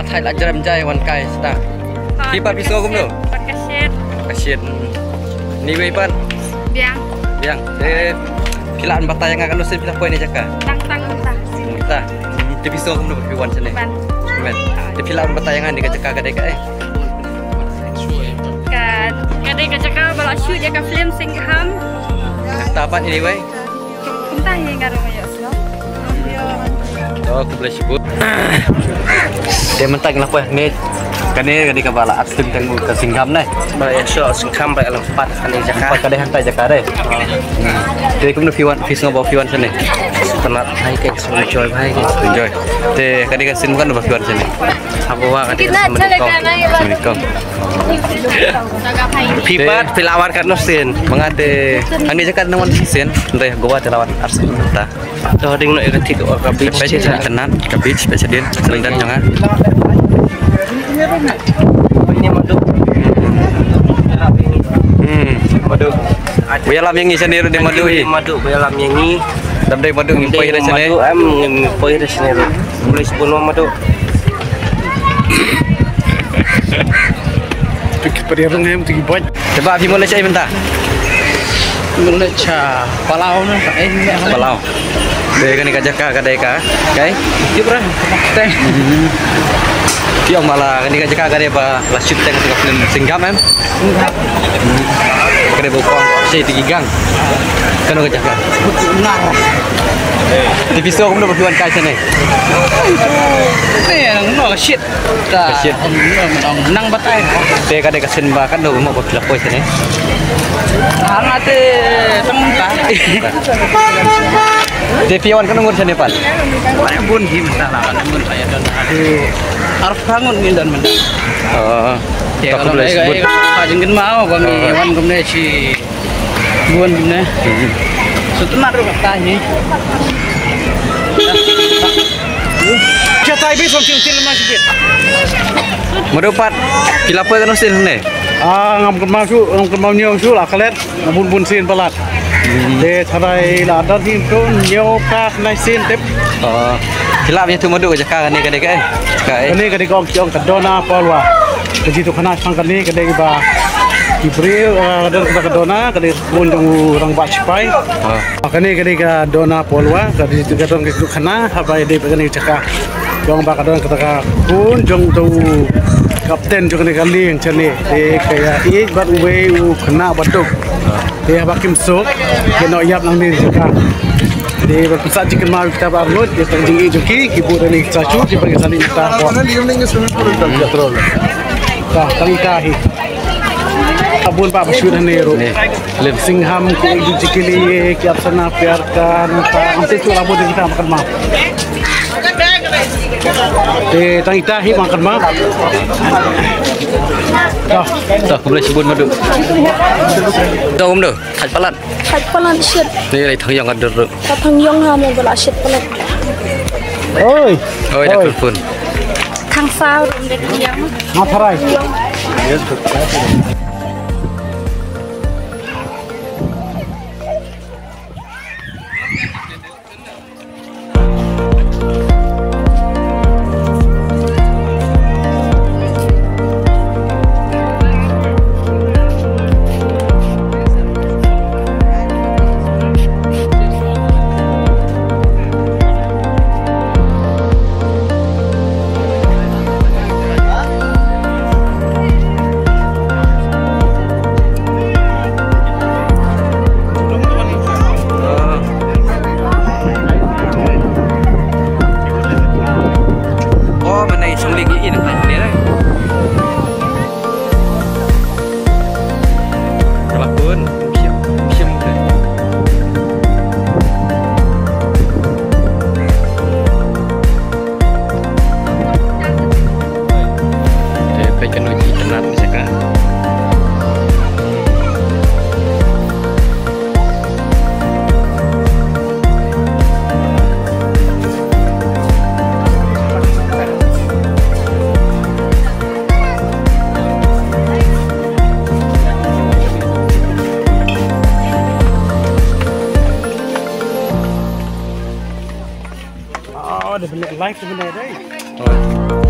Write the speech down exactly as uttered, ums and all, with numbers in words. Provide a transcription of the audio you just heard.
Thai la jrem jai wan kai sita. Phi pat phi sngew kumno? Pat ka shit. Ka shit. Hmm. Ni wei pat? Biang. Biang. Eh, phi lah ban batai ïa nga katno sien phi la poi ne jaka? Tang tang mynta. Mynta. Hmm, te phi sngew kumno ba phi wan shane? Ban. Ban. Te phi lah ban batai ïa nga ne ka jaka ka dei kaei? Ka, ka dei ka jaka ba la shoot ïa ka film Singham. Kata pat anyway. Kumta hi nga ruh nga ïohsngew. Oh, khublei shibun. Te mynta ngi la poi hangne. Kane ka dei kaba la art film tang ka Singham ne. Ba ïa shu Singham ba ïa la pat kane jaka. Pat ka dei hangta jaka dei. Te kumno phi wan, phi sngew ba phi wan shane? Sngewtynnat bha hi, ka enjoy bha hi. Enjoy. Te ka dei ka sien ba kumno ba phi wan shane? Haba wan ka dei ka sien ba nyngkong. Sien ba nyngkong. Phi pat phi la wan katno sien? Ma nga te hangne jaka nang wan shisien. Hynrei Goa te la wan ar sien mynta. To ding noh ïa ka thik ka beach. Peit sha, sha kanan ka beach, peit shadien, sha lyndet jong nga. Ini Madu. Hmm. Madu. Ba ïalam ïa ngi shane ruh dei Madu hi. Madu ba ïalam ïa ngi. Lada ym dei Madu ngim poi da shane. Madu em ngim poi da shane ruh. Khublei shibun Madu. Phi ki pyrshah rung em, phi ki bot. Te ba phi mut leit shaei mynta? Mut leit sha Palau na, eh, Palau. Te kane ka jaka ka dei ka, kai? Jop ra. Te. Phi ong ba la kane ka jaka ka dei ba la shoot tang ka film Singham em? Ka dei ba u kong Akshay T. Ki gang. Kano ka jaka? Nar. Te phi sngew kumno ba phi wan kai shane? Te nang no shit. Ka shit. Nang, nang, nang batai. Te ka dei ka sien ba katno mo ba phi la poi shane? Hangta te tang mynta. Te phi wan katno ngur shane pat? Bun hi mynta la, bun ïa don. Arphew ngut ngi don mynta. Oh. Te ka long ai, ai, ka jingkynmaw ba ngi wan kumne shi Bun ne. Hmm. Sngewtynnat ruh kata hi. Kita ibi som sing sing mas bit. Madu pat, phi la poi katno sien ne? Ah, ngam kynmaw shuh, ngam kynmaw ñiew shuh la klet, nga bun bun sien palat. Hmm. Te tharai la don hi to ñiew ka khyndai sien tip. Oh. Phi la ïathuh Madu ka jaka kane ka dei kaei? Kaei? Kane ka dei ka ong ki ong ka Dona Palwa. Ka jingïathuhkhana shaphang kane ka dei ba ki briew, ah, ka don ka Dona, ka dei Bun jong u rangbah shipai. Ah. Kane ka dei ka Dona Palwa, ka dei ka don ka khana, haba ïadei bad kane ka jaka. Jong ba ka don kata ka khun jong uta u kapten jong kane ka lieng shane. Te ka ïa ïeit bad uwei u khynnah baduk. Te haba kim suk, ki ïoh ïap nangne ka jaka. Te ba pynsah jingkynmaw kita ba arngut, ïa ka jingïeit jong ki, ki buh da kane ka statue, ki ba ki sani kita. Ka, tang ita hi. Abun ba ba shoot hangne ruh. Ni, film. Singham ki, ki jingkylli, ki Apsana Pyar Ka, nangta, am te tu la bun kita makan ma. Te tang ita hi makan ma. Dah. Dah, khublei shibun Madu. Dah, um dah. Khat palat. Khat palat shit. Ni lai thang ïong ka dur. Ka thang ïong ha mo ba la shit palat. Oi. Oi, dah. Oi. Telepon. Thang saw rum de thang ïong. Nga tharai. Oh, dah beli live sebenarnya deh. Oh.